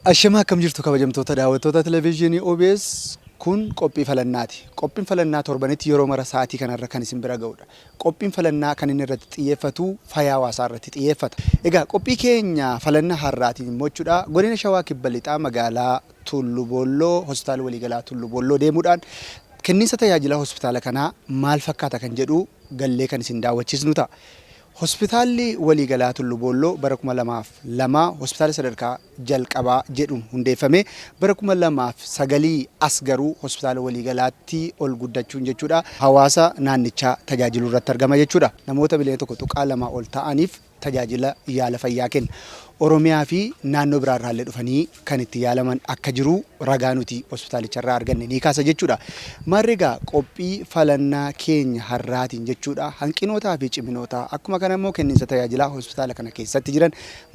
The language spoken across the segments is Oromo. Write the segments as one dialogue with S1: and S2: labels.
S1: Ashamaa akkam jirtu kabajamtoota daawwattoota televezyiinii OBS kun qophii falannaati. Qophiin falannaa torbanitti yeroo mara sa'aatii kanarra kan isin bira ga'udha. Qophiin falannaa kan inni irratti xiyyeeffatu fayyaa hawaasaa irratti xiyyeeffata. Egaa qophii keenya falannaa har'aatiin immoo jechuudha godina Shawaa Kibba Lixaa magaalaa Tullu Boolloo hospitaala waliigalaa Tullu Boolloo deemuudhaan kenniinsa tajaajila hospitaala kanaa maal fakkaata kan jedhu gallee kan isin daawwachiisnu ta'a. Hospitaalli Waliigalaa Tullu Boolloo bara 2002 hospitaala sadarkaa jalqabaa jedhuun hundeeffame. Bara 2009 as garuu hospitaala waliigalaatti ol guddachuun jechuudha hawaasa naannichaa tajaajiluu irratti argama jechuudha. Namoota miliyoona 1.2 ol ta'aniif tajaajila yaala fayyaa kenna. Oromiyaa fi naannoo biraarraallee dhufanii kan itti yaalaman akka jiru ragaa nuti hospitaalicharraa arganne ni kaasa jechuudha. Maarree egaa qophii falannaa keenya har'aatiin jechuudha hanqinootaa fi ciminoota akkuma kana immoo kenniinsa tajaajilaa hospitaala kana keessatti jiran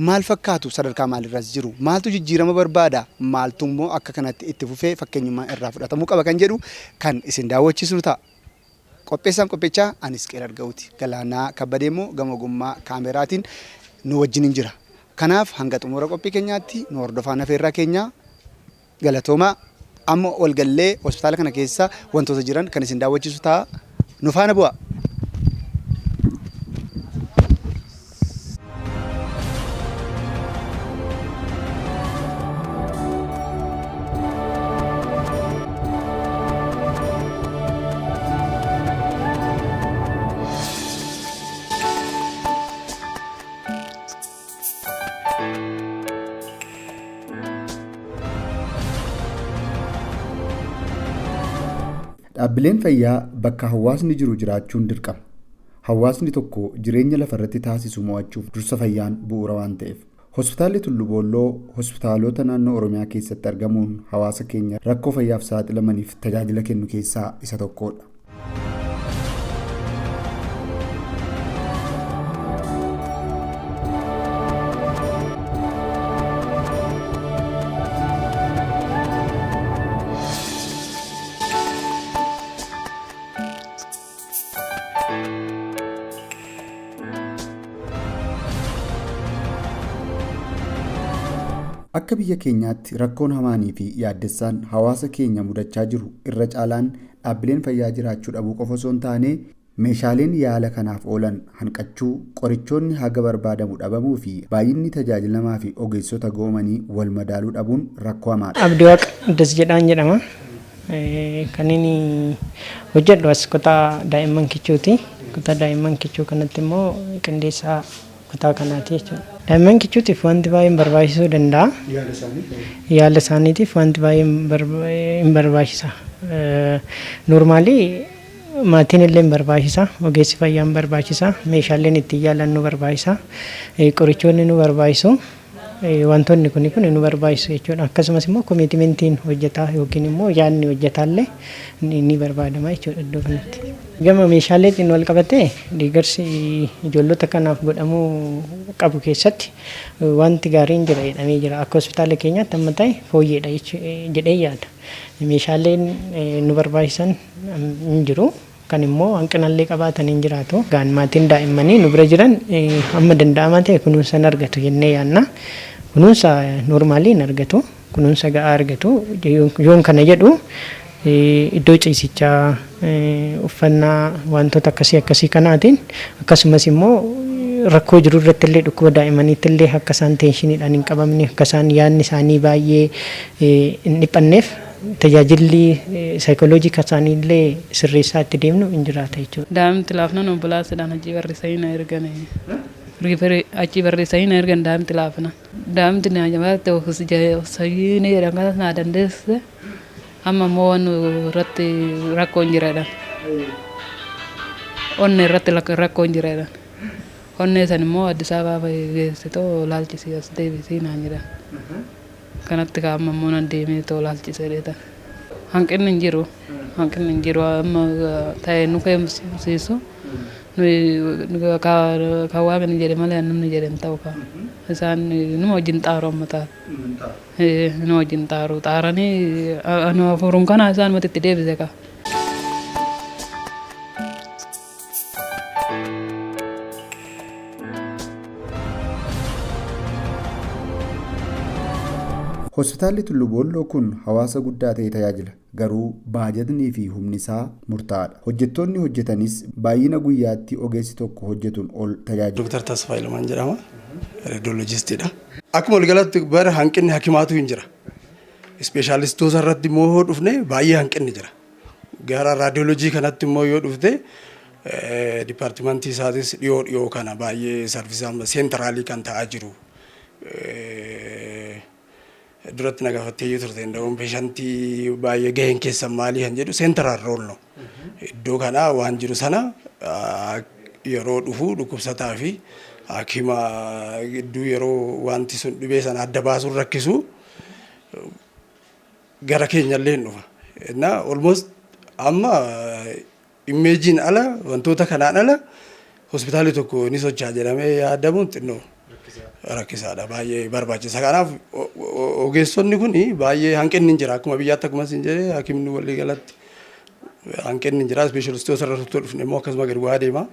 S1: maal fakkaatu sadarkaa maalirras jiru maaltu jijjiirama barbaada maaltu immoo akka kanatti itti fufee fakkeenyummaan irraa fudhatamuu qaba kan jedhu kan isin daawwachiisnu ta'a. Qopheessaan qophichaa ani Isqeel Arga'uuti. Galaanaa Kabbadee immoo gama ogummaa kaameraatiin nu wajjiniin jira. Kanaaf hanga xumura qophii keenyaatti nu hordofaan afeerraa keenya galatoomaa. Amma ol gallee hospitaala kana keessa wantoota jiran kan isin daawwachiisu ta'a. Nu faana bu'aa. Dhaabbileen fayyaa bakka hawaasni jiru jiraachuun dirqama. Hawaasni tokko jireenya lafarratti taasisu mo'achuuf dursa fayyaan bu'uura waan ta'eef. Hospitaalli Tullu Boolloo hospitaalota naannoo Oromiyaa keessatti argamuun hawaasa keenya rakkoo fayyaaf saaxilamaniif tajaajila kennu keessaa isa tokkodha. Akka biyya keenyaatti rakkoon hamaanii fi yaaddessaan hawaasa keenya mudachaa jiru irra caalaan dhaabbileen fayyaa jiraachuu dhabuu qofa osoo hin taane meeshaaleen yaala kanaaf oolan hanqachuu, qorichoonni haga barbaadamu dhabamuu fi baay'inni tajaajilamaa fi ogeessota ga'oomanii wal madaaluu dhabuun rakkoo hamaadha.
S2: Abdiwaaq Dasjedhaan jedhama. Kan inni hojjedhu as kutaa daa'imman kichuuti. Kutaa daa'imman kichuu kanatti immoo qindeessaa kutaa kanaati jechuudha. Daa'imman kichuutiif wanti baay'een barbaachisuu danda'a. Yaala isaaniitiif wanti baay'een hin barbaachisa. Noormaalii maatiin illee hin barbaachisa. Ogeessi fayyaa hin barbaachisa. Meeshaaleen ittiin yaalan nu barbaachisa. Qorichoonni nu barbaachisu. Wantoonni kuni kun nu barbaachisu jechuudha. Akkasumas immoo komiitimentiin hojjetaa yookiin immoo yaadni hojjetaallee ni barbaadama jechuudha iddoo kanatti. Gama meeshaaleetiin wal qabatee deeggarsi ijoollota kanaaf godhamuu qabu keessatti wanti gaariin jira jedhamee jira. Akka hospitaala keenyaatti amma ta'e fooyyeedha jedhee yaada. Meeshaaleen nu barbaachisan hin jiru. Kan immoo hanqinallee qabaatan hin jiraatu. Gaan maatiin daa'immanii nu bira jiran hamma danda'amaa ta'e kunuunsa hin argatu jennee yaadna. Kunuunsa noormaalii hin argatu. Kunuunsa ga'aa argatu. Yoon kana jedhu iddoo ciisichaa, uffannaa, wantoota akkasii akkasii kanaatiin akkasumas immoo rakkoo jiru irratti illee dhukkuba daa'immaniitti illee akka isaan teenshiniidhaan hin qabamne akka isaan yaadni isaanii baay'ee hin dhiphanneef tajaajilli saayikooloojii kan isaanii illee sirreessaa itti deemnu hin jiraata jechuudha.
S3: Daa'imti laafnan obbolaasiidhaan achii barreessanii na ergane. Riiferii achii barreessanii na ergan daa'imti laafnan. Daa'imti na jabaatte oksijiinii jedhan kanas naa dandeessise. Amma immoo waan irratti rakkoon jira jedhan. Onnee irratti rakkoon jira jedhan. Onnee san immoo Addis Ababa geessitoo laalchisii as deebisii naan jedhan. Kanatti kaa amma immoo nan deemee too laalchise jedheetan. Hanqinni hin jiru. Hanqinni hin jiru. Amma ta'e nu keemsiisu. Kan waaqni jedhe malee namni jedhe hin ta'u kaa. Isaan numa wajjin xaaru amma ta'a. Numa wajjin xaaru. Xaaranii anu hafuurum kana isaanumatti itti deebise kaa.
S1: Hospitaalli Tulluu Boolloo kun hawaasa guddaa ta'e tajaajila. Garuu baajatnii fi humni isaa murtaa'aadha. Hojjettoonni hojjetanis baay'ina guyyaatti ogeessi tokko hojjetuun ol tajaajilu.
S4: Dooktar Tasfaa Ilmaan jedhama. Radiologistiidha. Akkuma waliigalatti bara hanqinni hakimaatu hin jira. Ispeeshaalistoota irratti immoo yoo dhufne baay'ee hanqinni jira. Gara raadiyoolojii kanatti immoo yoo dhufte, dipaartimantii isaatis dhiyoo dhiyoo kana baay'ee service amma central kan ta'aa jiru. Duratti na gaafattee iyyuu turte, nda'uun patient baay'ee gaheen keessan maalii kan jedhu, central role no. Iddoo kana waan jiru sana yeroo dhufu dhukkubsataa fi hakima gidduu yeroo wanti sun dhibee sana adda baasuun rakkisu gara keenyallee hin dhufa. Na almost amma imageiin ala, wantoota kanaan ala hospitaalli tokko ni socho'a jedhamee yaadamuun xinnoo rakkisaadha, baay'ee barbaachisa. Kanaaf ogeessonni kun baay'ee hanqinni hin jira, akkuma biyyaatti, akkuma isin jedhee, hakimni walii galatti hanqinni hin jira. Ispeeshalistoota irra dhufne immoo akkasuma gadi bu'aa deema.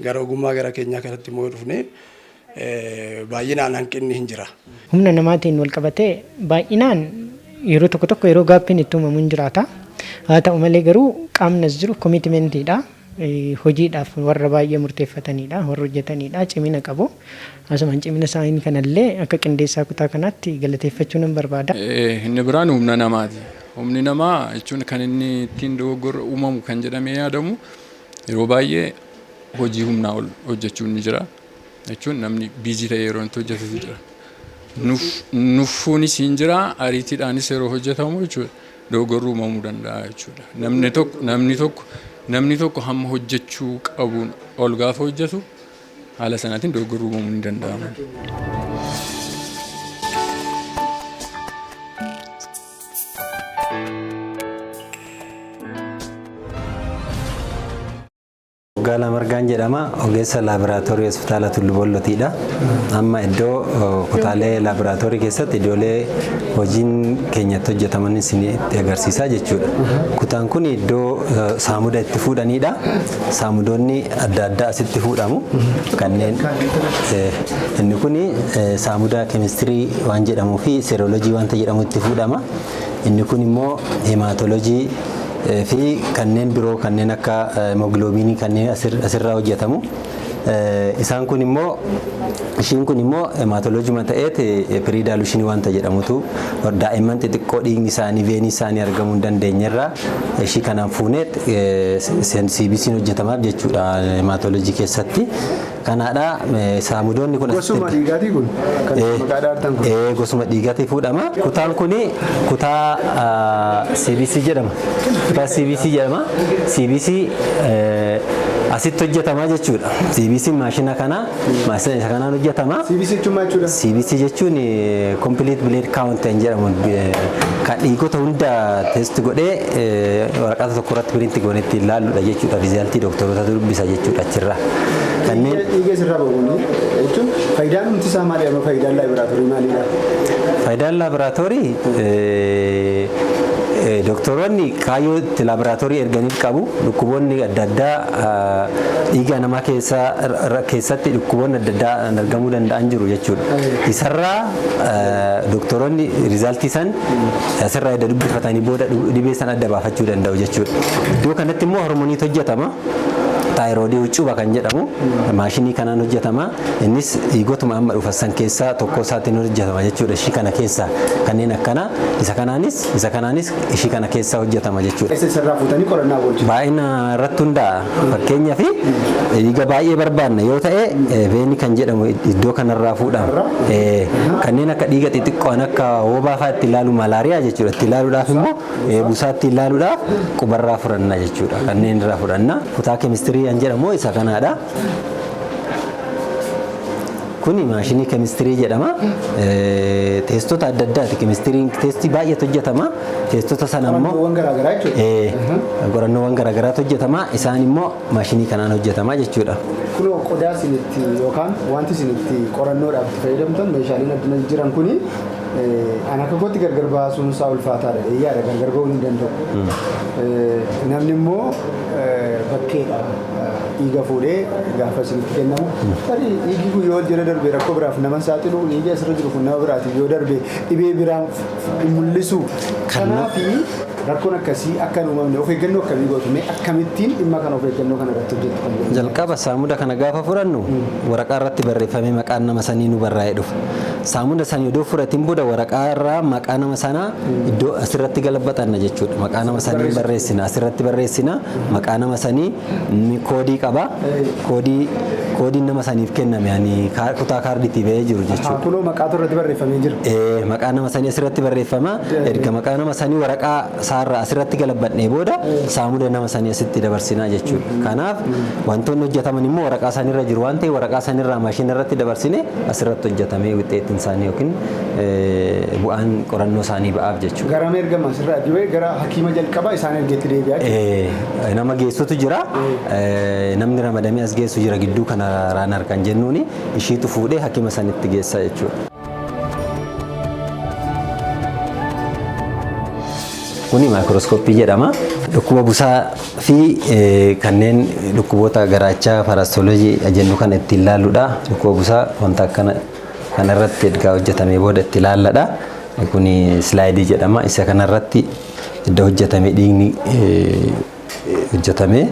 S4: Gara ogummaa gara keenyaa kanatti immoo dhufne baay'inaan hanqinni hin jira.
S2: Humna namaatiin wal qabatee baay'inaan yeroo tokko tokko yeroo gaaffiin itti uumamu hin jiraata. Haa ta'u malee garuu qaamni as jiru commitmentiidha. Hojiidhaaf warra baay'ee murteeffatanidha. Warra hojjetanidha. Cimina qabu. Asumaan cimina isaanii kanallee akka qindeessaa kutaa kanaatti galateeffachuu nan barbaada.
S5: Inni biraan humna namaati. Humni namaa jechuun kan inni ittiin dogoggorri uumamu kan jedhamee yaadamu, yeroo baay'ee hojii humnaa ol hojjechuun ni jira. Jechuun namni busy ta'ee yeroo itti hojjetutu jira. Nuffuunis hin jira, ariitiidhaanis yeroo hojjetamu jechuudha. Dogoggorri uumamuu danda'a jechuudha. Namni tokko hamma hojjechuu qabuun ol gaafa hojjetu haala sanaatiin dogoggorri uumamuu ni danda'ama.
S6: Gaala Margaan jedhama. Ogeessa laaboraatoorii hospitaala Tullu Boollotiidha. Amma iddoo kutaalee laaboraatoorii keessatti iddoolee hojiin keenyatti hojjetaman isinitti agarsiisaa jechuudha. Kutaan kun iddoo saamuda itti fuudhanidha. Saamudoonni adda addaa asitti fuudhamu. Kanneen inni kun saamuda keemistirii waan jedhamuu fi serology wanta jedhamu itti fuudhama. Inni kun immoo hematology fi kanneen biroo, kanneen akka hemoglobinii kanneen asirraa hojjetamu. Isaan kun immoo, ishiin kun immoo hematologyma ta'eet predilutionii wanta jedhamutu daa'imman xixiqqoo dhiigni isaanii veinii isaanii argamuu hin dandeenyerraa ishii kanaan fuuneet CBC'n hojjetamaaf jechuudha hematology keessatti. Kanaadha saamudoonni kun.
S1: Gosuma dhiigaatii kun kan maqaa dhaartan kun.
S6: Gosuma dhiigaatii fuudhama. Kutaan kuni kutaa CBC jedhama. Kutaa CBC jedhama. CBC asitti hojjetama jechuudha. CBC maashina kana, maashina isa kanaan hojjetama.
S1: CBC jechuun maal jechuudha?
S6: CBC jechuun complete blood count kan jedhamu, kan dhiigota hunda test godhee waraqata tokko irratti print goonee ittiin ilaalludha jechuudha. Resultii doktoroota dubbisa jechuudha achirraa.
S1: Kanneen dhiiga isirraa bahu kun jechuun faayidaan humti isaa maali? Amma faayidaan laaboraatoorii maalidha?
S6: Faayidaan laaboraatoorii, doktoroonni kaayyoo itti laaboraatoorii erganiif qabu. Dhukkuboonni adda addaa dhiiga namaa keessatti dhukkuboonni adda addaa argamuu danda'an jiru jechuudha. Isarraa doktoroonni resultii san asirraa edda dubbifatanii booda dhibee san adda baafachuu danda'u jechuudha. Iddoo kanatti immoo hormoniitu hojjetama. Thyroidii huccuba kan jedhamu maashinii kanaan hojjetama. Innis dhiigotuma amma dhufa san keessaa tokko isaatiin hojjetama jechuudha. Ishii kana keessaa kanneen akkana isa kanaanis, isa kanaanis ishii kana keessaa hojjetama jechuudha.
S1: Isa isarraa fuutanii qorannaa oolchitu.
S6: Baay'ina irratti hundaa'a. Fakkeenyaaf dhiiga baay'ee barbaanna yoo ta'e, veinii kan jedhamu iddoo kanarraa fuudhama. Kanneen akka dhiiga xixiqqoon akka woobaa fa'aa itti ilaalu, malaariyaa jechuudha. Itti ilaaluudhaaf immoo, busaa itti ilaaluudhaaf qubarraa fudhanna jechuudha. Kanneen irraa fudhanna. Kutaa keemistirii kan jedhamu isa kanaadha. Kuni maashinii keemistirii jedhama. Testota adda addaati. Keemistiriin testii baay'eetu hojjetama. Testota sana immoo
S1: Qorannoowwan garaagaraa jechuudha.
S6: Qorannoowwan garaagaraatu hojjetama. Isaan immoo maashinii kanaan hojjetama jechuudha.
S1: Kunoo qodaa isin itti yookaan wanti isin itti qorannoodhaaf itti fayyadamtan, meeshaaleen adduna jiran kuni, an akka kootti gargar baasuun isaa ulfaataadha. Eeyyaadha, gargar ba'uu hin danda'u. Namni immoo bakkeedha. Dhiiga fuudhee gaafa isinitti kennamu tarii dhiigi kun yoo jala darbe rakkoo biraaf nama saaxilu, dhiigi asirra jiru kun nama biraatiif yoo darbe dhibee biraan hin mul'isu. Kanaaf rakkoon akkasii akka hin uumamne of eeggannoo akkamii gootu? Mee akkamittiin dhimma kana of eeggannoo kana irratti hojjettu kan jedhu.
S6: Jalqaba saamuda kana gaafa fudhannu waraqaa irratti barreeffamee maqaan nama sanii nu barraa'ee dhufa. Saamuda sanii odoo fudhatiin booda waraqaa irraa maqaa nama sanaa iddoo asirratti galabbaxanna jechuudha. Maqaa nama sanii barreessina, asirratti barreessina, maqaa nama sanii inni koodii qaba. Koodii koodiin nama saniif kenname ani kutaa kaardiitti ba'ee jiru jechuudha.
S1: Kunoo maqaatu irratti barreeffamee jira.
S6: Maqaa nama sanii asirratti barreeffama. Erga maqaa nama sanii waraqaa isaarraa asirratti galabbadhee booda saamuda nama sanii asitti dabarsinaa jechuudha. Kanaaf wantoonni hojjetaman immoo waraqaa sanirra jiru waan ta'eef waraqaa sanirraa maashina irratti dabarsine asirratti hojjetamee wixxeettiin isaanii yookiin bu'aan qorannoo isaanii ba'aaf jechuudha.
S1: Gara ergama asirraa dhibee gara hakiima jalqabaa isaan ergeetti deebi'aa jechuudha.
S6: Nama geessutu jira. Namni ramadamee as geessu jira, gidduu kana runner kan jennuuni ishiitu fuudhee hakima sanitti geessa jechuudha. Kuni maayikirooskooppii jedhama. Dhukkuba busaa fi kanneen dhukkuboota garaachaa parasitoloojii jennu kana ittiin ilaalluudha. Dhukkuba busaa wanta akkana kanarratti erga hojjetamee booda itti ilaalladha. Kuni islaayidii jedhama. Isa kanarratti iddoo hojjetame dhiigni hojjetamee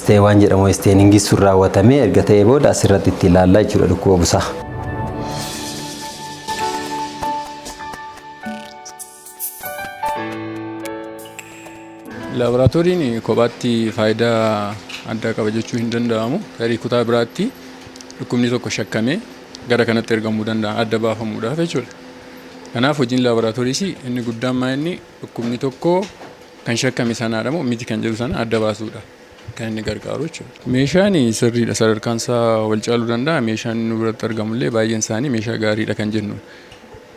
S6: stee waan jedhamu staining sun raawwatamee erga ta'ee booda asirratti itti ilaallaa jechuudha dhukkuba busaa.
S5: Laaboraatooriin kophaatti faayidaa addaa qaba jechuu hin danda'amu. Tarii kutaa biraatti dhukkubni tokko shakkamee gara kanatti ergamuu danda'a adda baafamuudhaaf jechuudha. Kanaaf hojiin laaboraatooriis inni guddaan maa inni dhukkubni tokko kan shakkame sanaadha moo miti kan jedhu sana adda baasuudha kan inni gargaaru jechuudha. Meeshaan sirriidha, sadarkaan isaa wal caaluu danda'a. Meeshaan nu biratti argamullee baay'een isaanii meeshaa gaariidha kan jennu.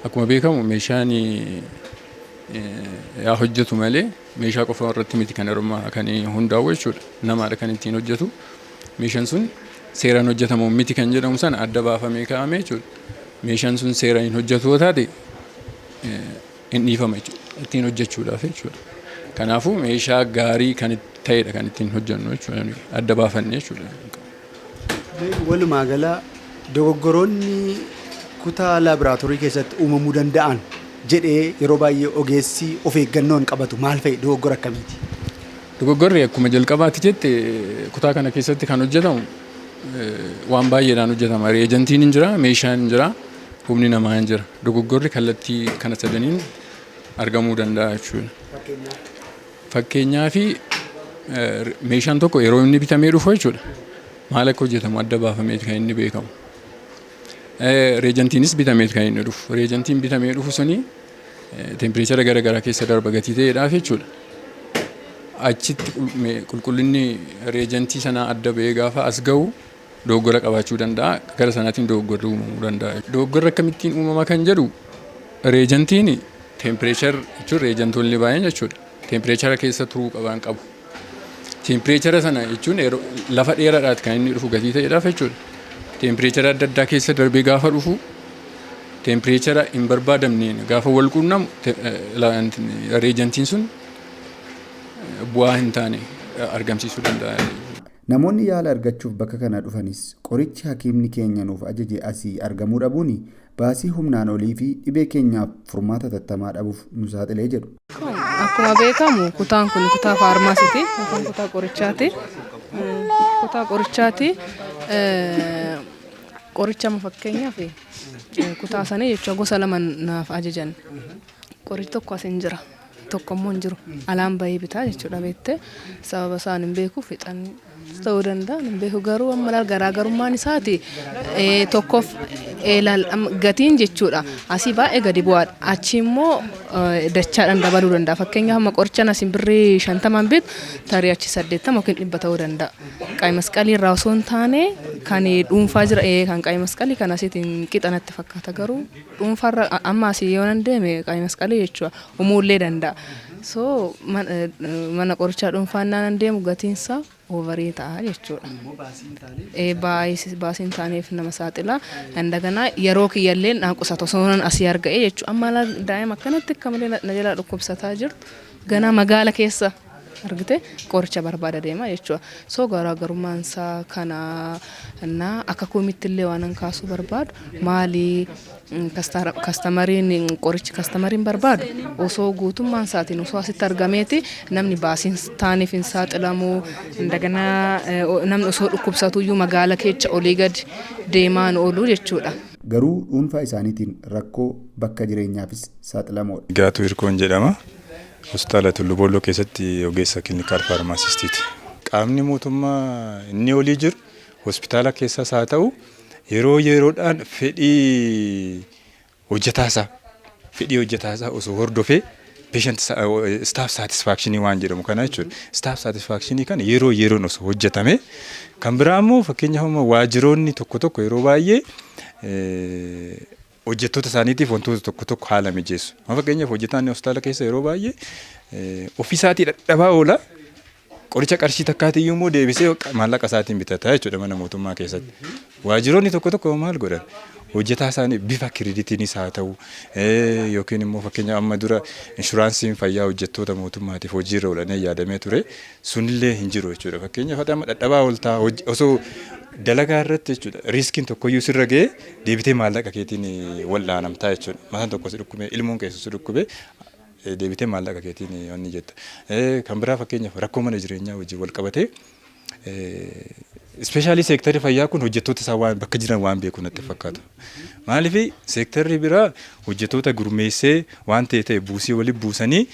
S5: Akkuma beekamu meeshaan yaa hojjetu malee meeshaa qofa irratti miti kan kan hundaa'u jechuudha. Namaadha kan ittiin hojjetu. Meeshaan sun seeraan hojjetamu miti kan jedhamu sana adda baafamee kaa'ame jechuudha. Meeshaan sun seeraan hin hojjetu yoo taate hin dhiifama jechuudha. Ittiin hojjechuudhaaf jechuudha. Kanaafuu meeshaa gaarii kan ta'edha kan ittiin hojjennu jechuudha. Adda baafannee jechuudha.
S1: Walumaa gala dogoggoroonni kutaa laaboraatoorii keessatti uumamuu danda'an jedhee yeroo baay'ee ogeessi of eeggannoon qabatu maal fa'i, dogoggora akkamiiti?
S5: Dogoggorri akkuma jalqabaatti jette kutaa kana keessatti kan hojjetamu waan baay'eedhaan hojjetama. Reejantiin hin jira, meeshaan hin jira, humni namaa hin jira. Dogoggorri kallattii kana sadaniin argamuu danda'a jechuudha. Fakkeenyaaf meeshaan tokko yeroo inni bitamee dhufu jechuudha. Maal akka hojjetamu adda baafameeti kan inni beekamu. Reejantiinis bitameeti kan inni dhufu. Reejantiin bitamee dhufu suni temperature gara garaa keessa darba gatii ta'eedhaaf jechuudha. Achitti qulqullinni reejantii sanaa adda ba'ee gaafa as ga'u dogoggora qabaachuu danda'a. Gara sanaatiin dogoggorri uumamuu danda'a. Dogoggorri akkamittiin uumama kan jedhu, reejantiin temperature jechuun reejantoonni baay'een jechuudha. Temperature keessa turuu qaban qabu. Temperature sana jechuun yeroo lafa dheeraadhaati kan inni dhufu gatii ta'eedhaaf jechuudha. Temperature adda addaa keessa darbee gaafa dhufu temperature hin barbaadamneen gaafa wal quunnamu reejantiin sun bu'aa hin taane argamsiisuu danda'a.
S1: Namoonni yaala argachuuf bakka kana dhufanis qorichi hakiimni keenya nuuf ajaje asii argamuu dhabuun baasii humnaan olii fi dhibee keenyaaf furmaata tattamaa dhabuuf nu saaxilee jedhu.
S3: Akkuma beekamu kutaan kun kutaa faarmaasiiti yookaan kutaa qorichaati. Kutaa qorichaati. Qoricha amma fakkeenyaaf kutaa sanii jechuudha gosa lama naaf ajajan. Qorichi tokko as hin jira. Tokko immoo hin jiru. Alaan bahee bitaa jechuudha beektee, sababa isaan hin beeku, fixan ta'uu danda'a hin beeku, garuu amma laal garaagarummaan isaati tokkoof laal gatiin jechuudha asii baay'ee gadi bu'aadha, achi immoo dachaadhaan dabaluu danda'a. Fakkeenyaaf amma qorichaan asiin birrii 50n bitu tarii achi 80 yookiin 100 ta'uu danda'a. Qayi masqalii irraa osoo hin taane kan dhuunfaa jira, kan qayi masqalii kan asiitiin qixa natti fakkaata, garuu dhuunfaarra amma asii yoo nan deeme qayi masqalii jechuudha umuullee danda'a. So mana qorichaa dhuunfaa naan deemu gatiinsaa over ta'a jechuudha. Baasii hin taaneef nama saaxila. Indaganaa yeroo kiyyallee naan qusata osoo nan asii arga'e jechuudha. Amma daa'ima akkanatti akka malee na jalaa dhukkubsataa jirtu ganaa magaala keessa. Argite, qoricha barbaada deema jechuudha. So garaagarummaan isaa kana na akka koomitti illee waan an kaasuu barbaadu, maali, customeriin qorichi customeriin barbaadu osoo guutummaan isaatiin osoo asitti argameeti namni baasiin taaniif hin saaxilamu. እንደገና namni osoo dhukkubsatuyyuu magaala keessa olii gadi deemaan oolu jechuudha.
S1: Garuu dhuunfaa isaaniitiin rakkoo bakka jireenyaafis saaxilamoodha.
S7: Gaatuu Hirkoon jedhama. Hospitaala Tulluu Boolloo keessatti ogeessa clinical pharmacistiiti. Qaamni mootummaa inni olii jiru hospitaala keessas haa ta'u, yeroo yeroodhaan fedhii hojjetaasaa osoo hordofee, patient staff satisfactionii waan jedhamu kana jechuudha. Staff satisfactionii kana yeroo yeroon osoo hojjetame. Kan biraa immoo, fakkeenyaaf, amma waajjiroonni tokko tokko yeroo baay'ee hojjettoota isaaniitiif wantoota tokko tokko haala mijeessu. Fakkeenyaaf, hojjetaan hospitaala keessa yeroo baay'ee ofiisaatii dadhabaa oola. Qoricha qarshii takkaatiyyuu immoo deebisee maallaqa isaatiin bitata jechuudha mana mootummaa keessatti. Waajjiroonni tokko tokko maal godhan? Hojjetaa isaanii bifa creditiinis haa ta'u, yookiin immoo fakkeenyaaf amma dura inshuraansiin fayyaa hojjettoota mootummaatiif hojiirra oolanii yaadamee ture, sunillee hin jiru jechuudha. Fakkeenyaaf, amma dadhabaa ooltaa, osoo dalagaa irratti jechuudha, riskiin tokkoyyuu sirra ga'ee deebitee maallaqa keetiin wal'aanamtaa jechuudha. Mataan tokko si dhukkubee, ilmoon keessa si dhukkubee, deebitee maallaqa keetiin wanni jetta. Kan biraa, fakkeenyaaf, rakkoo mana jireenyaa wajjin wal qabatee, especially seektarri fayyaa kun hojjettoota isaa waan bakka jiran waan beeku natti fakkaata. Maaliif, seektarri biraa hojjettoota gurmeessee waan ta'e ta'e buusii walitti buusanii,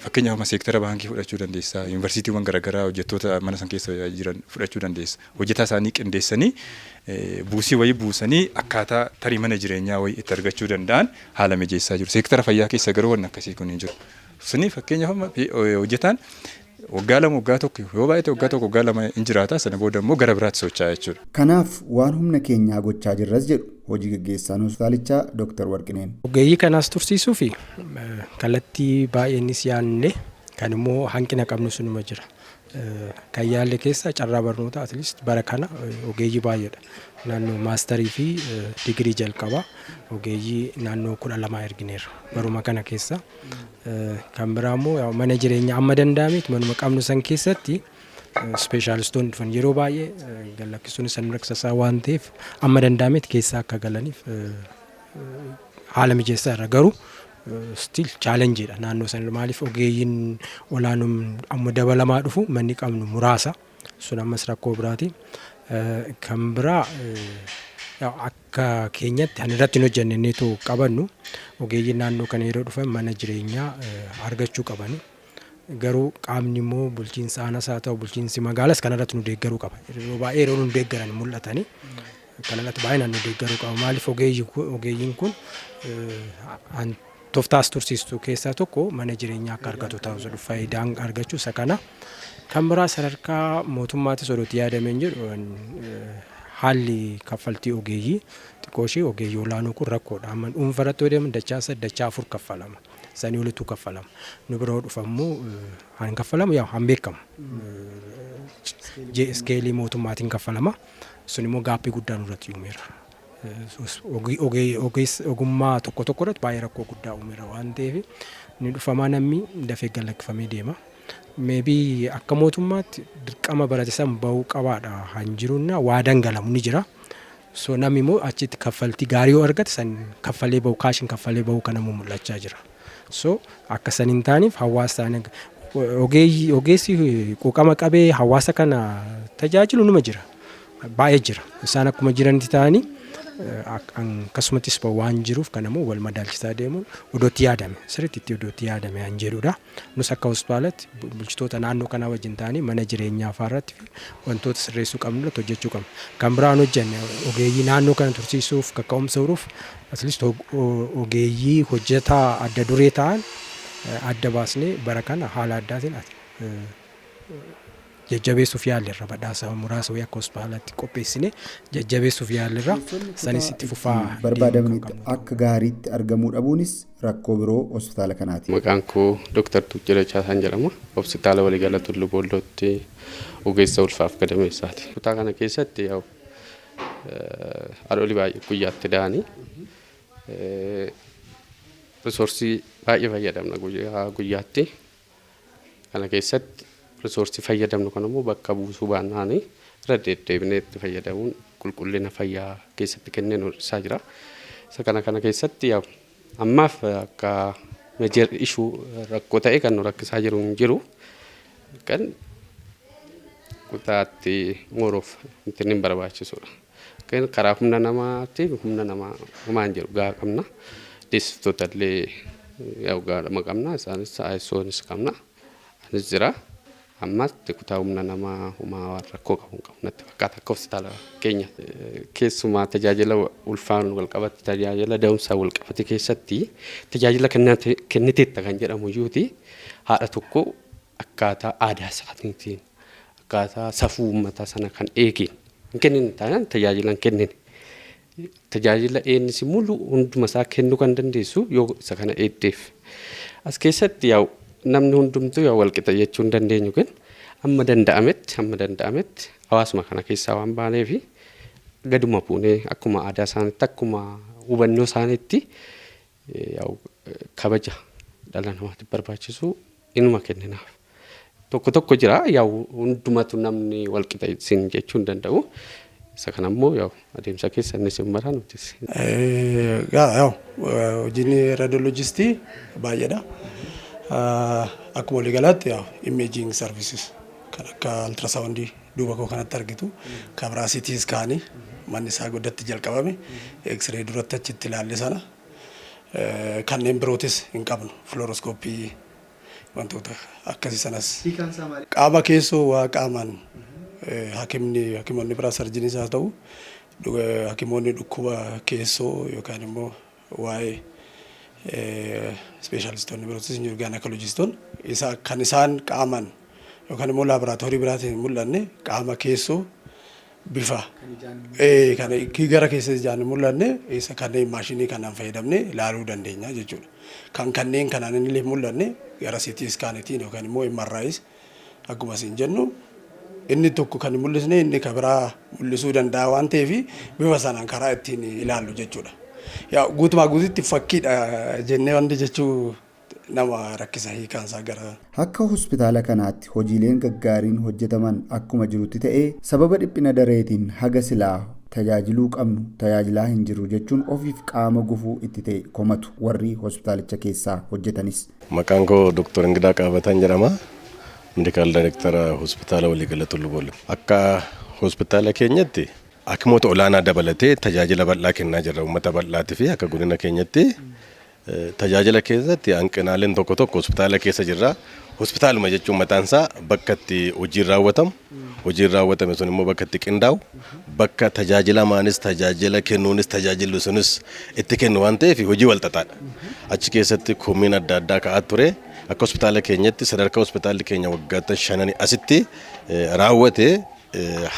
S7: fakkeenyaaf amma seektara baankii fudhachuu dandeessa, yuunivarsiitiiwwan garaagaraa hojjettoota mana san keessa jiran fudhachuu dandeessa. Hojjetaa isaanii qindeessanii, buusii wayii buusanii, akkaataa tarii mana jireenyaa wayii itti argachuu danda'an haala mijeessaa jiru. Seektara fayyaa keessa garuu wanni akkasii kun hin jiru. Suni fakkeenyaaf amma hojjetaan waggaa 2, waggaa 1, yoo baay'ate waggaa 1, waggaa 2 hin jiraata, sana booda immoo gara biraatti socho'a jechuudha.
S1: Kanaaf waan humna keenyaa gochaa jirras jedhu hojii gaggeessaan hospitaalichaa Dr. Warqineen.
S8: Ogeeyyii kanaas tursiisuu fi kallattii baay'eenis yaadne, kan immoo hanqina qabnu sunuma jira. Kan yaalle keessa carraa barnoota at least bara kana ogeeyyii baay'eedha. Naannoo masterii fi digirii jalqabaa ogeeyyii naannoo 12 ergineerra baruma kana keessa. Kan biraa immoo mana jireenyaa amma danda'ametti manuma qabnu san keessatti ispeeshaalistoonni dhufan yeroo baay'ee gallakkisuun isaan rakkisaa waan ta'eef, amma danda'ametti keessa akka galaniif haala mijeessaa irra, garuu still challengeiidha naannoo sana. Maaliif, ogeeyyiin olaanoon amma dabalamaa dhufu, manni qabnu muraasa, sun ammas rakkoo biraati. Kan biraa, akka keenyatti kan irratti hin hojjenne innitu qabannu, ogeeyyiin naannoo kana yeroo dhufan mana jireenyaa argachuu qabani. Garuu qaamni immoo bulchiinsa aanaas haa ta'u, bulchiinsi magaalas kanarratti nu deeggaruu qaba. Yeroo baay'ee yeroo nu deeggaran mul'atanii, kanarratti baay'inaan nu deeggaruu qaba. Maaliif, ogeeyyiin kun tooftaas tursiistuu keessaa tokko mana jireenyaa akka argatu ta'u faayidaan argachuu isa kana. Kan biraa, sadarkaa mootummaattis odootti yaadameen jedhu, haalli kaffaltii ogeeyyii xiqqoo ishee, ogeeyyii olaanoo kun rakkoodha. Amma dhuunfarratti yoo deeman dachaa 3, dachaa 4 kaffalama. Sanii olitu kaffalama. Nu bira dhufammoo han kaffalamu yaa han beekamu. Scaleii mootummaatiin kaffalama. Sun immoo gapii guddaa nurratti uumeera. Ogummaa tokko tokko irratti baay'ee rakkoo guddaa uumeera waan ta'eef, ni dhufamaa, namni dafee galakkifamee deema. Maybe akka mootummaatti dirqama barate san bahuu qabaadha han jirunna waa dangalamu ni jira. So namni immoo achitti kaffaltii gaarii yoo argate san kaffalee bahu, cashiin kaffalee bahu kan ammoo mul'achaa jira. So akka san hin taaneef hawaasa ogeessi quuqama qabee hawaasa kana tajaajilu numa jira. Baay'ee jira. Isaan akkuma jiranitti ta'anii, akkasumattis waan jiruuf kan ammoo wal madaalchisaa deemuun odootti yaadame, sirriitti itti odootti yaadame han jedhudha. Nus akka hospitaalatti bulchitoota naannoo kanaa wajjin ta'anii mana jireenyaa fa'aa irratti wantoota sirreessuu qabnu irratti hojjechuu qabna. Kan biraan hojjenne, ogeeyyii naannoo kana tursiisuuf, kaka'umsa horuuf, at least ogeeyyii hojjetaa adda duree ta'an adda baasnee bara kana haala addaatiin jajjabeessuuf yaalleerra, badhaasa muraasa wayii akka hospitaalatti qopheessine jajjabeessuuf yaalleerra, sanis itti fufaa.
S1: Barbaadamanitti akka gaariitti argamuu dhabuunis rakkoo biroo hospitaala kanaati.
S9: Maqaan koo Dr. Tuuchira Chaasaan jedhama. Hospitaala Waliigala Tulluu Boollootti ogeessa ulfaaf gadameessaati. Kutaa kana keessatti haadholii baay'ee guyyaatti da'anii resourceii baay'ee fayyadamna guyyaa guyyaatti. Kana keessatti resource fayyadamnu kan immoo bakka buusuu baannaan irra deddeebinee itti fayyadamuun qulqullina fayyaa keessatti kenneen hir'isaa jira. Isa kana keessatti ammaaf akka major issue rakkoo ta'e kan nu rakkisaa jiru hin jiru. Kan kutaatti mooruuf wanti hin barbaachisudha. Karaa humna namaatiin humna namaa homaa hin jiru gahaa qabna. Deessiftoota illee gahaadhuma qabna. Isaanis ISOnis qabna. Anis jira. Ammatti kutaa humna namaa homaa waan rakkoo qabu hin qabu natti fakkaata akka hospitaala keenya. Keessumaa tajaajila ulfaan wal qabate, tajaajila da'umsaa wal qabate keessatti tajaajila kenniteetta kan jedhamu iyyuuti haadha tokko akkaataa aadaa isaatiin, akkaataa safuu uummataa sana kan eegeen hin kennine taanaan tajaajila hin kennine. Tajaajila eenyis immoo hunduma isaa kennuu kan dandeessu yoo isa kana eegdeef. As keessatti yaa'u namni hundumtuu yaa walqixa jechuu hin dandeenyu, kan amma danda'ametti hawaasuma kana keessaa waan baaneefi gaduma buunee akkuma aadaa isaaniitti, akkuma hubannoo isaaniitti kabaja dhala namaatiif barbaachisu inuma kenninaaf. Tokko tokko jira, yaa'u hundumatu namni walqixa isin jechuu hin danda'u. Isa kana immoo yaa'u adeemsa keessa innis hin baraa nutis.
S4: Yaa'u hojiin radiologistii baay'eedha. Akkuma waliigalaatti yaa'u imaging services kan akka ultrasoundii duuba koo kanatti argitu, kan biraa CT scanii manni isaa guddatti jalqabame, X-ray duratti achitti ilaalle sana, kanneen birootis hin qabnu, fluoroscopy wantoota akkasii sanas. Qaama keessoo waa qaamaan hakimni, hakimoonni biraa, surgeoniis haa ta'u hakimoonni dhukkuba keessoo yookaan immoo waa'ee specialistoonni birootis hin jiru, gynecologistoonni isa kan isaan qaamaan yookaan immoo laaboraatoorii biraatiin hin mul'anne, qaama keessoo bifa kan gara keessa ijaan hin mul'anne, isa kanneen maashinii kanaan fayyadamne ilaaluu dandeenya jechuudha. Kan kanneen kanaan illee mul'anne gara CT scanitiin yookaan immoo MRIs akkuma isin jennu, inni tokko kan hin mul'isne inni kan biraa mul'isuu danda'a waan ta'eef bifa sanaan karaa ittiin ilaallu jechuudha. Yaa guutumaa guututti fakkiidha jennee wanti jechuu nama rakkisa hiikaansaa gara.
S1: Akka hospitaala kanaatti hojiileen gaggaariin hojjetaman akkuma jirutti ta'ee, sababa dhiphina dareetiin haga silaa tajaajiluu qabnu tajaajilaa hin jiru jechuun ofiif qaama gufuu itti ta'e komatu warri hospitaalicha keessaa hojjetanis.
S10: Maqaan koo Dr. Ingidaa Qaabataan jedhama. Medical Director hospitaala waliigala Tulluu Boolloo. Akka hospitaala keenyatti hakimoota olaanaa dabalatee tajaajila bal'aa kennaa jirra uummata bal'aatii fi akka godina keenyatti tajaajila keessatti hanqinaaleen tokko tokko hospitaala keessa jirra. Hospitaaluma jechuun mataan isaa bakka itti hojiin raawwatamu, hojiin raawwatame sun immoo bakka itti qindaa'u, bakka tajaajilamaanis tajaajila kennuunis tajaajilli sunis itti kennu waan ta'eef hojii wal xaxaadha. Achi keessatti komiin adda addaa ka'aa ture. Akka hospitaala keenyatti sadarkaa hospitaalli keenya waggoota shananii asitti raawwate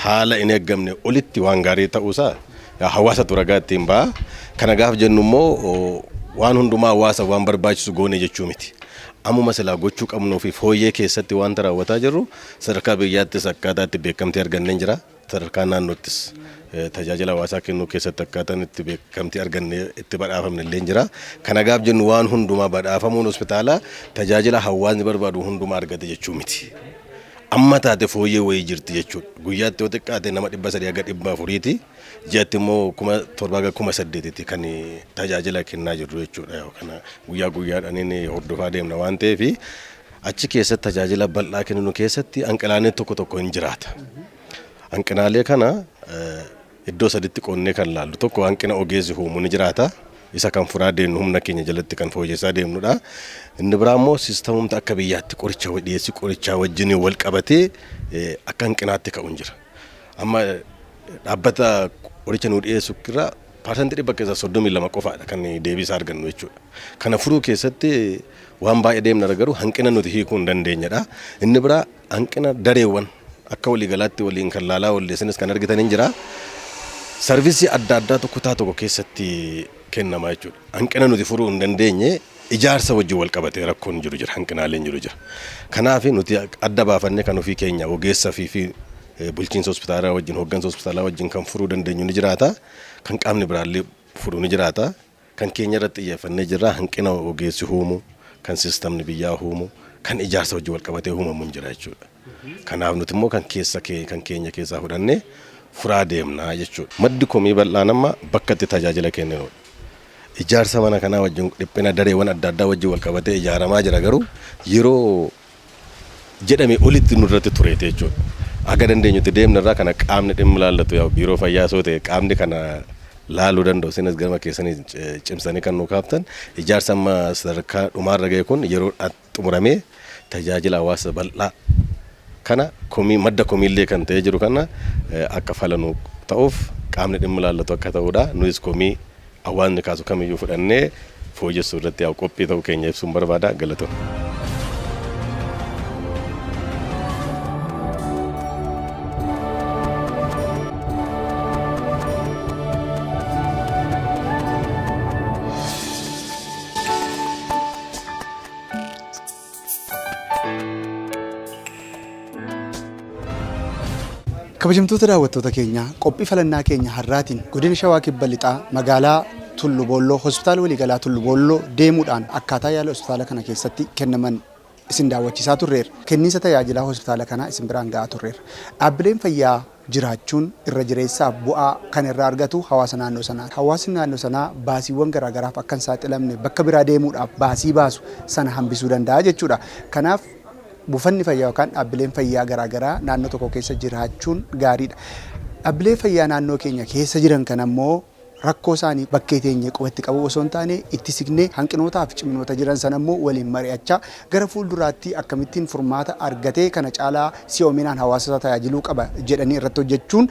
S10: haala hin eeggamne olitti waan gaarii ta'uusaa hawaasatu ragaa ittiin ba'a. Kana gaaf jennu immoo waan hundumaa hawaasa waan barbaachisu goone jechuu miti. Ammuma silaa gochuu qabnuu fi fooyyee keessatti wanta raawwataa jirru sadarkaa biyyaattis akkaataa itti beekamtii arganneen jira. Sadarkaa naannoottis tajaajila hawaasaa kennuu keessatti akkaataan itti beekamtii argannee itti badhaafamne illee jira. Kana gaaf jennu waan hundumaa badhaafamuun hospitaalaa tajaajila hawaasni barbaadu hundumaa argate jechuu miti. Amma taate fooyyee wayii jirti jechuudha. Guyyaatti yoo xiqqaate nama 300 haga 400ti. Ji'atti immoo 7,000 haga 8,000tti kan tajaajila kennaa jirru jechuudha. Kana guyyaa guyyaadhaan inni hordofaa deemna waan ta'eef achi keessatti tajaajila bal'aa kenninu keessatti hanqinaaleen tokko tokko hin jiraata. Hanqinaalee kana iddoo saditti qoonnee kan laallu, tokko hanqina ogeessi uumu ni jiraata. Isa kan furaa deemnu, humna keenya jalatti kan fooyyessaa deemnudha. Inni biraa immoo systemumti akka biyyaatti qoricha dhiyeessii qorichaa wajjin wal qabatee akka hanqinaatti ka'u hin jira. Amma dhaabbata qoricha nuu dhiyeessu irraa 100% keessaa 32 qofaadha kan deebii isaa argannu jechuudha. Kana furuu keessatti waan baay'ee deemna, garuu hanqina nuti hiikuu hin dandeenyedha. Inni biraa hanqina dareewwan akka waliigalaatti waliin kan laalaa walleessinis kan argitan hin jira. Service adda addaatu kutaa tokko keessatti kennama jechuudha. Hanqina nuti furuu hin dandeenye ijaarsa wajjin wal qabatee rakkoon jiru jira, hanqinaaleen jiru jira. Kanaaf nuti adda baafannee kan ofii keenya ogeessa fi bulchiinsa hospitaalaa wajjin, hooggansa hospitaalaa wajjin kan furuu dandeenyu ni jiraata. Kan qaamni biraallee furu ni jiraata. Kan keenya irratti xiyyeeffannee jirra, hanqina ogeessi uumu, kan systemni biyyaa uumu. Kan ijaarsa wajjin wal qabatee uumamu hin jira jechuudha. Kanaaf nuti immoo kan keessa kan keenya keessaa fudhannee furaa deemnaa jechuudha. Maddi komii bal'aan amma bakka itti tajaajila kenninudha. Ijaarsa mana kanaa wajjin dhiphina dareewwan adda addaa wajjin wal qabatee ijaaramaa jira garuu yeroo jedhame olitti nurratti tureete jechuudha. Aga dandeenyutti deemna irraa kana qaamni dhimmi ilaallatu yaa biiroo fayyaa soo ta'e qaamni kana laaluu danda'u isinis gama keessanii cimsanii kan nu kaaftan ijaarsa amma sadarkaa dhumaarra ga'e kun yeroo xumuramee tajaajila hawaasa bal'aa kana komii madda komiillee kan ta'ee jiru kana akka falanu ta'uuf qaamni dhimmi ilaallatu akka ta'udha. Nuyis komii hawaasni kaasu kamiyyuu fudhannee fooyyessuu irratti yaa qophii ta'uu keenya ibsuun barbaada. Galatooma.
S1: Kabajamtoota daawwattoota keenyaa qophii falannaa keenya har'aatiin godina Shawaa Kibba Lixaa magaalaa Tullu Boolloo hospitaala waliigalaa Tullu Boolloo deemuudhaan akkaataa yaala hospitaala kana keessatti kennaman isin daawwachiisaa turreerra. Kenniinsa tajaajilaa hospitaala kanaa isin biraan ga'aa turreerra. Dhaabbileen fayyaa jiraachuun irra jireessaaf bu'aa kan irraa argatu hawaasa naannoo sanaa. Hawaasni naannoo sanaa baasiiwwan garaagaraaf akka hin saaxilamne bakka biraa deemuudhaaf baasii baasu sana hambisuu danda'a jechuudha. Kanaaf buufanni fayyaa yookaan dhaabbileen fayyaa garaagaraa naannoo tokko keessa jiraachuun gaariidha. Dhaabbilee fayyaa naannoo keenya keessa jiran kana immoo rakkoo isaanii bakkee teenyee qubatti qabuu osoo hin taane itti siqnee hanqinootaa fi ciminoota jiran sana immoo waliin mari'achaa gara fuulduraatti akkamittiin furmaata argatee kana caalaa si'oominaan hawaasa isaa tajaajiluu qaba jedhanii irratti hojjechuun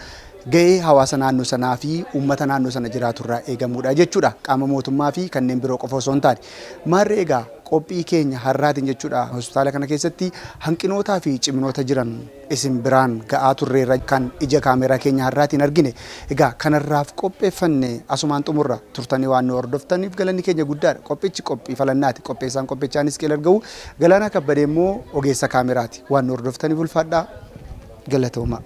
S1: gahee hawaasa naannoo sanaa fi uummata naannoo sana jiraatu irraa eegamuudha jechuudha. Qaama mootummaa fi kanneen biroo qofa osoo hin taane. Maarree egaa qophii keenya har'aatiin jechuudha hospitaala kana keessatti hanqinootaa fi ciminoota jiran isin biraan ga'aa turreerra kan ija kaameeraa keenya har'aatiin argine. Egaa kanarraaf qopheeffanne asumaan xumurra turtanii waan nu hordoftaniif galanni keenya guddaadha. Qophichi qophii falannaati. Qopheessaan qophichaa Isqeel Argawu, Galaanaa Kabbadee immoo ogeessa kaameraati. Waan nu hordoftaniif ulfaadhaa. Galatoomaa.